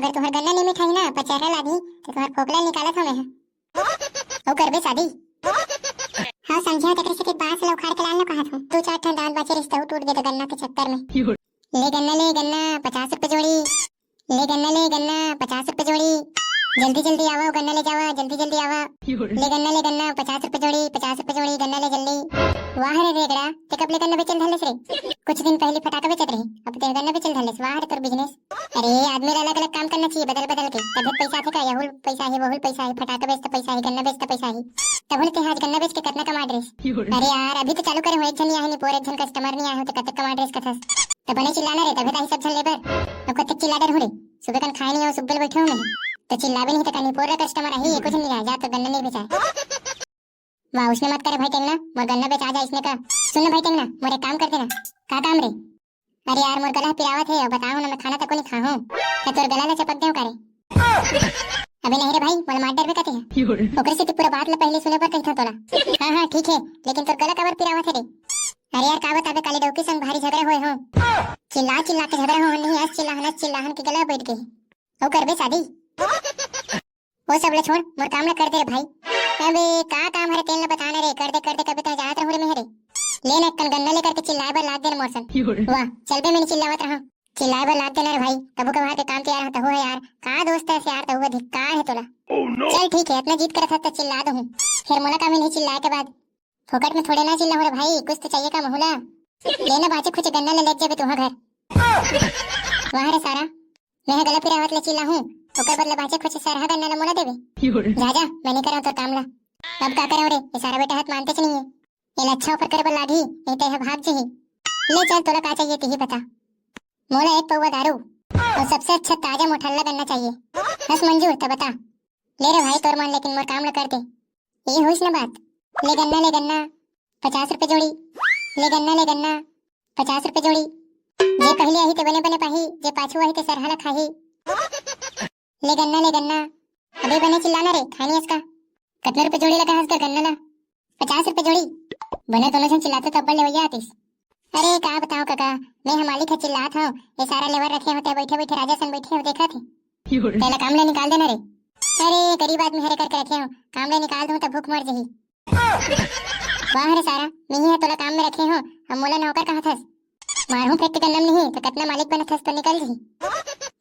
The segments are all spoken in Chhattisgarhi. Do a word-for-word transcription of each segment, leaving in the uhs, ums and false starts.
अगर तुहर गन्ना नहीं मिठाही ना, पचहरा लागही, तो तुहर फोकला निकालत हूँ मैं। अउ करबे शादी? हाँ समझे, तेकरे से के बांस ल उखाड़ के लान लो कहत हूँ। दू चार ठन दांत बाचे रहिस, तहू टूट गे त गन्ना के चक्कर में। ले गन्ना, ले गन्ना, पचास रुपए जोड़ी। ले गन्ना, ले गन्ना, पचास रुपए जोड़ी। जल्दी जल्दी आवा, गन्ना ले जावा, जल्दी जल्दी आवा। ले गन्ना, ले गन्ना, पचास रुपए जोड़ी, पचास रुपए जोड़ी, गन्ना ले जल्दी। वाह रे रेगड़ा, ते कब ले गन्ना बेचल धरलेस रे? कुछ दिन पहले फटाका बेचत रही, अब ते गन्ना बेचल धरलेस। वाह रे तोर बिजनेस। अरे, आदमी ला अलग-अलग काम करना चाहिए, बदल-बदल के। तभे पैसा आथे का? यहू पैसा हे, वहू पैसा हे, फटाका बेच त पैसा हे, गन्ना बेच त पैसा हे। तभो ले ते आज गन्ना बेच के कतना कमा डरेस। अरे यार, अभी तो चालू करे हो, एक झन नहीं आए हे, निपोर एक झन कस्टमर नहीं आए हो, तो कतक कमा डरेस कथस। तो बने चिल्लाना रे, तभे ताही सब झन लेबर। अब कतक चिल्ला डर हो रे, सुबह कन खाए नहीं हो, सुबह बैठे हो मैं। तो चिल्लाबे नहीं तो का निपोर ला कस्टमर आही, एको झन नहीं आए, जा तो गन्ना नहीं बेचाए। वाह, उसने मत करे भाई टेंगना, मोर गन्ना बेचा जा इसने का। सुन ना भाई टेंगना, मोर एक काम कर देना। का काम रे? अरे यार, मोर गला ह पिरावत हे, अउ बताओ ना, मैं खाना तको नहीं खाहूं। त तोर गला ला चपक देव का रे? अबे नहीं रे भाई, मोला मार डरबे कथे। ओकरे सेती पूरा बात ला पहले सुने बर कहिथंव तोला। हाँ, हाँ, ठीक हे, लेकिन तोर गला काबर पिरावत हे रे? अरे यार, का बताबे, काली डौकी संग भारी झगड़ा होए हो। चिल्ला चिल्ला के झगड़ा हो, नहीं अस चिल्लाहन, अस चिल्लाहन के गला बैठ गे। अउ करबे शादी? ओ सब ला छोड़, मोर काम ला कर दे रे भाई। अबे का काम हरे तेन ला बताना रे, कर दे कर दे, कभी तह जात रहूं रे मैं हरे। ले ना कन गन्ना लेकर के चिल्लाए बर लाग दे ना मोर सन। वाह, चल बे, मैं चिल्लावत रहा। चिल्लाए बर लाग दे ना रे भाई, कभू कभार के काम तो यार तहू है यार। का दोस्त है यार, तहू धिक्कार है तोला। चल ठीक है, इतना जिद करत हस त चिल्ला दहूं। फिर मोला का मिलही चिल्लाए के बाद? फोकट में थोड़े ना चिल्लाहूं रे भाई, कुछ तो चाहिए का महू ला। ले ना बाचे खुचे गन्ना ले लेग जाबे तुहा घर। वाह रे सारा, मैं ह गला पिरावत ले चिल्लाहूं, ओकर बदले बाचे खुचे सरहा गन्ना ल मोला देबे। जा जा, मैं नहीं करंव तोर काम ला। अब का करंव रे, ये सारा बेटा ह त मानतेच नहीं है। एला अच्छा offer करे बर लागही, नहीं तो यह भाग जही। ले चल, तोला का चाहिए तिही बता। मोला एक पौवा दारू अउ सबसे अच्छा ताजा मोठल्ला गन्ना चाहिए। बस मंजूर त बता। ले रे भाई तोर मन, लेकिन मोर काम ला कर दे। ये होइस ना बात। ले गन्ना, ले गन्ना, पचास रुपए जोड़ी। ले गन्ना, ले गन्ना, पचास रुपए जोड़ी। जे पहले आही ते बने बने पाही, जे पाछू आही ते सरहा ला खाही। ले गन्ना, ले गन्ना। अबे बने चिल्लाना रे, खानी इसका। कतना रुपए जोड़ी लगा हस का गन्ना ला? पचास रुपए जोड़ी। बने दोनों झन चिल्लाते तो अब्बड़ लेवैया आतिस। अरे का बताओ काका, मैं ह मालिक ह चिल्लात हव, ये सारा लेबर रखे होते बैठे बैठे राजा सन बैठे हो देखत हे। तेला काम ले निकाल देना रे। अरे गरीब आदमी हरे करके रखे हो, काम ले निकाल दूं त भूख मर जही। वाह रे सारा, मिही ह तोला काम में रखे हो, अब मोला नौकर कहत हस। मारहूं फेंक के गन्ना नहीं तो कतना मालिक बनत हस तो निकल जही।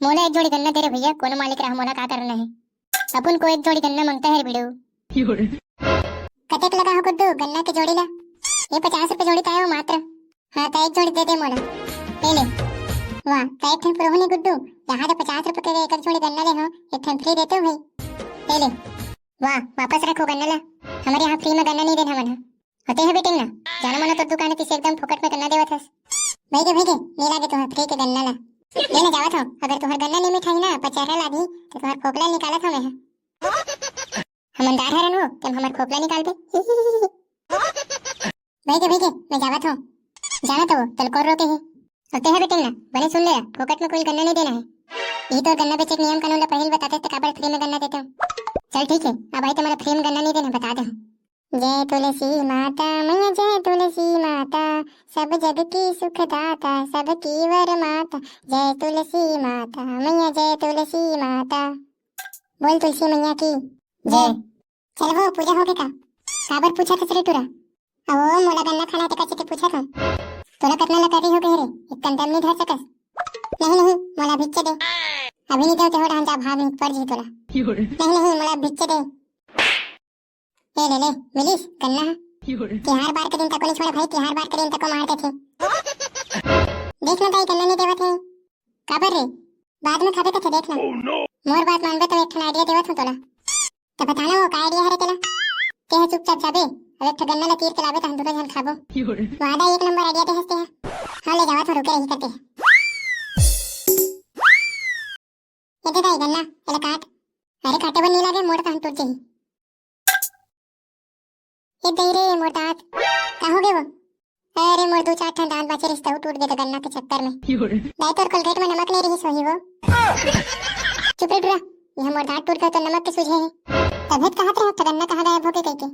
मोला एक जोड़ी गन्ना दे रे भैया, कोनो मालिक रहा, मोला का करना है। अपन को एक जोड़ी गन्ना मांगता है रे बिड़ू। कतेक लगा हो गुड्डू गन्ना के जोड़ी ला? ये पचास रुपए जोड़ी ताए हो मात्र। हाँ, त एक जोड़ी दे दे मोला। ले ले। वाह, त एक ठन पुरहो नहीं गुड्डू, यहाँ तो पचास रुपए के एक जोड़ी गन्ना ले हो, एक ठन फ्री देते हो भाई। ले ले। वाह, वापस रखो गन्ना ला, हमारे यहाँ फ्री में गन्ना नहीं देना हमन ह। होते है बेटिंग ना, जाना मना तो दुकान तीस एकदम फोकट में गन्ना देवत हस। भाई के, भाई के, नहीं लागे तुम्हार फ्री के गन्ना ला। ले ना जावत हो, अगर तुम्हार गन्ना नहीं मिठाई ना, पचहरा लागी, तो तुम्हार फोकला निकालत हो मैं ह। हमनदार हरन हो, तेम हमर फोकला निकाल दे। भाई के, भाई के, मैं जावत हूँ। जाना तो वो, तल कोर रोके ही। और तेहा बेटिंग ना, बने सुन ले, फोकट में कोई गन्ना नहीं देना है। यही तो गन्ना बेचे के नियम कानून ला पहले बताते तो काबर फ्री में गन्ना देते हो। चल ठीक है, अब भाई तुम्हारा फ्री में गन्ना नहीं देना, बता दे। जय तुलसी माता मैया, जय तुलसी माता, सब जग की सुखदाता, सबकी वर माता। जय तुलसी माता मैया, जय तुलसी माता। बोल तुलसी मैया की जय। चल वो पूजा होगे का? काबर पूछत हस रे टूरा? अहो, मोला गन्ना खाना ते कचे ते पूछत हूँ। तोला कतना ला करी हो कहे रे? एक कंदम नहीं धर सकस। नहीं, नहीं, मोला भिच्चे दे। अभी नहीं दे, तेहो डांटा भाग नहीं पड़ जी तोला। नहीं, नहीं, मोला भिच्चे दे। ले, ले, ले, मिलिस गन्ना। तिहार बार के दिन तको नहीं छोड़े भाई, तिहार बार के दिन तको मार देथे। देख ना ताई, गन्ना नहीं देवत है। काबर रे? बाद में खाबे कथे, देख ना। मोर बात मानबे तो एक ठन आइडिया देवत हूँ तोला। तो बता ना वो का आइडिया हरे तेला? ते ह चुपचाप जाबे, अब एक ठो गन्ना ला तीर के लाबे तो हम दोनों झन खाबो। वादा एक नंबर आइडिया दे हस ते ह। हाँ ले जावत हूँ, रुके रही करते। ये दे दाई गन्ना, एला काट। अरे काटे बर नहीं लागे, मोर तो हम टूट जाही। ए दई रे मोर दांत, का हो गे वो? अरे मोर दू चार ठन दांत बाचे रिहिस, तहू टूट गे त गन्ना के चक्कर में। दाई तोर कोलगेट में नमक नहीं रिहिस होही वो। चुप रे टुरा, यह मोर दांत टूट गे तो नमक के सूझे हे। तभे त कहत रहे त गन्ना कहाँ गायब हो गे कहिके।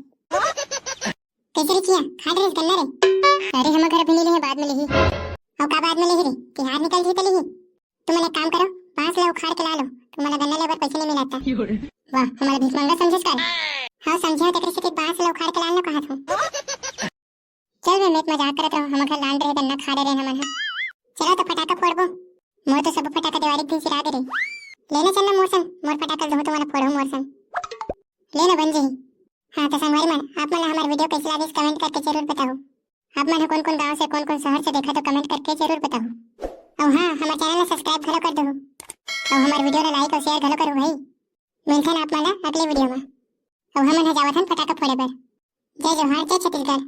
कैसे रे चिया, खा डरेस गन्ना रे? अरे हमर घर अभी नहीं लिहे, बाद में लिही। अउ का बाद में लिही रे, तिहार निकल रही त लिही। तुमन एक काम करो, बांस ला उखाड़ के ला लो, तुमन ला गन्ना लेबर पैसे नहीं मिलत हे। वाह, हमला भीख मंगा समझेस का? हाँ, समझे हो, तेकरे सेती बांस ला उखाड़ के लान लो कहत हूँ। चल बे, मैं तो मजाक करत रहूं, हमर घर लान रहे, गन्ना खा डरे हमन ह। चलो तो फटाका फोड़बो। मोर तो सब फटाका देवारी के दिन सिरा गे रे। लेना चलना मोर संग, मोर फटाका ल दहूं तो मोला फोड़ो मोर संग। लेना बन जाही। हाँ तो संगवारी मन, आप मन ला हमर video कैसे लागिस comment करके जरूर बताओ। आप मन ह कौन कौन गांव से, कौन कौन शहर से देखा तो comment करके जरूर बताओ। अउ हाँ, हमर channel ला subscribe घलो कर दहू। अउ हमर video ला like अउ share घलो करो भाई। मिलथन आप मन ला अगले video में। अउ हमन ह जावत हन फटाका फोड़े बर। जय जोहार, जय छत्तीसगढ़।